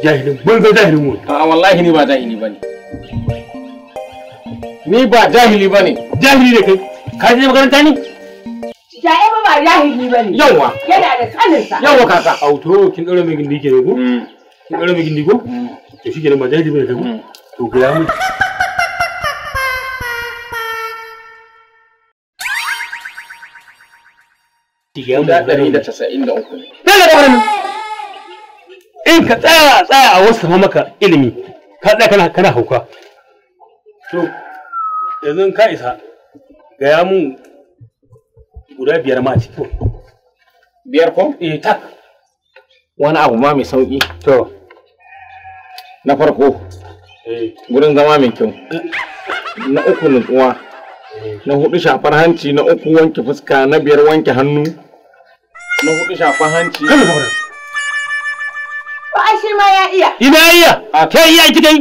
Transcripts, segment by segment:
Jahilin banza jahilin mu. A wallahi ni ba jahili bane. Ni ba jahili bane. Jahili ne kai. Ka je makaranta ne? Jaye ba ba jahili bane. Yawwa. Yana da sanin sa. Yawwa kaka. Auto kin daura mai gindi ke ko? Kin daura mai gindi ko? To shikenan ba jahili bane kai ko? To ga mu. Guda 193 ne. Daga da wannan. In ka tsaya tsaya a wasu maka ilimi, ka tsaya kana hauka. To yanzu ka isa gaya mun guda 5 ma a ciki. 5 ko? Eh tak. Wani abu ma mai sauki. To. Na farko. Eh. Gurin zama mai kyau. Na 3 nutsuwa. Na 4 shafar hanci, na 3 wanke fuska, na 5 wanke hannu. Na 4 shafar hanci. Kada ka fara. Ba ai shi ma ya iya. Ina iya? Kai iya ki dai.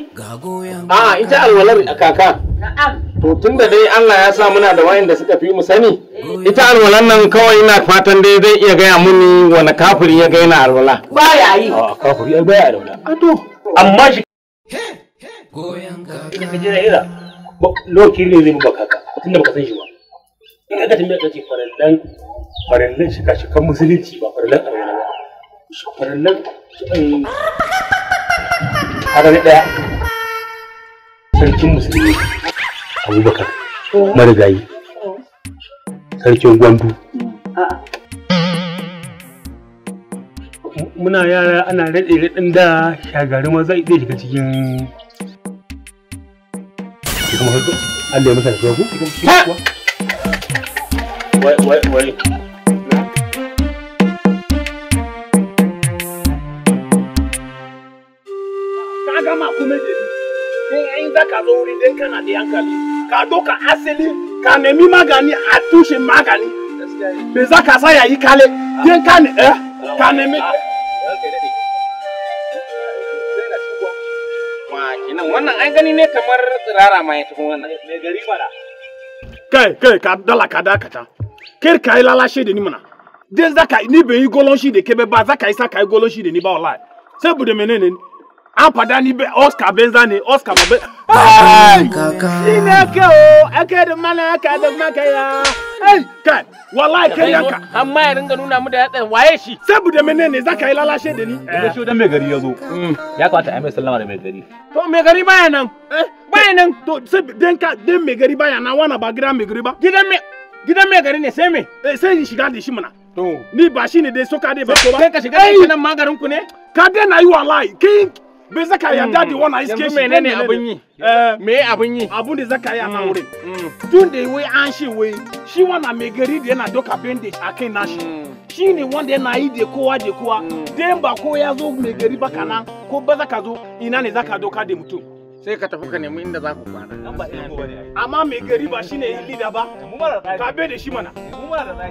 A ita alwalar kaka. Na'am. To tunda dai Allah ya sa muna da wayanda suka fi mu sani, ita alwalan nan kawai ina fatan dai zai iya gaya muni wani kafiri ya ga yana alwala. Ba ya yi. A kafiri ai baya alwala. A to. Amma shi ka je ira. Lokaci ne zai baka kaka tunda baka san shi ba. In aka tambaya ka ce farallan shika-shikan musulunci ba farallan alwala ba. Farallan haka ne ɗaya. Sarkin musulmi Abubakar marigayi sarkin Gwandu. Muna yara ana raɗe raɗin da shagari ma zai shiga cikin Allah ya masa da ku? Wai wai wai. Ka gama kuma da ni. In za ka zo wuri dan kana da hankali, ka doka asali, ka nemi magani a tushen magani. Bai za ka sa yayi kale, dan ka ne eh ka nemi. Wannan ai gani ne kamar tsirara ma ya tafi wannan. Mai gari mana. Kai kai ka dala ka dakata. Kar ka yi lalashe da ni mana. Dan za ka ni bai yi golon shi da ke ba za ka yi sa ka yi golon shi da ni ba wallahi. Saboda menene? An fada ni bai Oscar Benza ne Oscar ba bai. Shi ne ke o ake da mana ka da maka ya. Ai kai wallahi kai yanka. Amma ya ringa nuna mu da yatsa waye shi. Saboda menene za ka yi lalashe da ni? Da shi dan mai gari ya zo. Ya kamata a mai sallama da mai gari. To mai gari baya nan. Baya nan to sai dan ka dan mai gari baya nan wana ba gidan mai gari ba. Gidan mai gari ne sai me? Eh sai shiga da shi mana. To ni ba shi ne dai soka dai ba ko ba. Sai ka shiga da shi nan magarin ku ne? Ka dai na yi wallahi kai bai zaka yarda da wannan iske shi. Yanzu menene abin yi? Me abin yi? Abun da zaka yi a nan wurin. Tun da wai an shi wai shi wannan mai gari da yana doka bandage a kai nashi. Shi ne wanda yana yi da kowa da kowa. Dan ba ko ya zo mai gari ba kana ko ba zaka zo ina ne zaka doka da mutum. Sai ka tafi ka nemi inda za ku kwana. Amma mai gari ba shine leader ba. Ka bai da shi mana.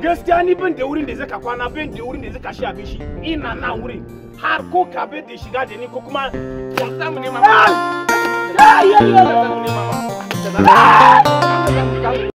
Gaskiya ni ban da wurin da zaka kwana ban da wurin da zaka shi abinci. Ina nan wurin. Har ko ka bai da shiga da ni ko kuma za mu nema. Ai! Ai! Ai!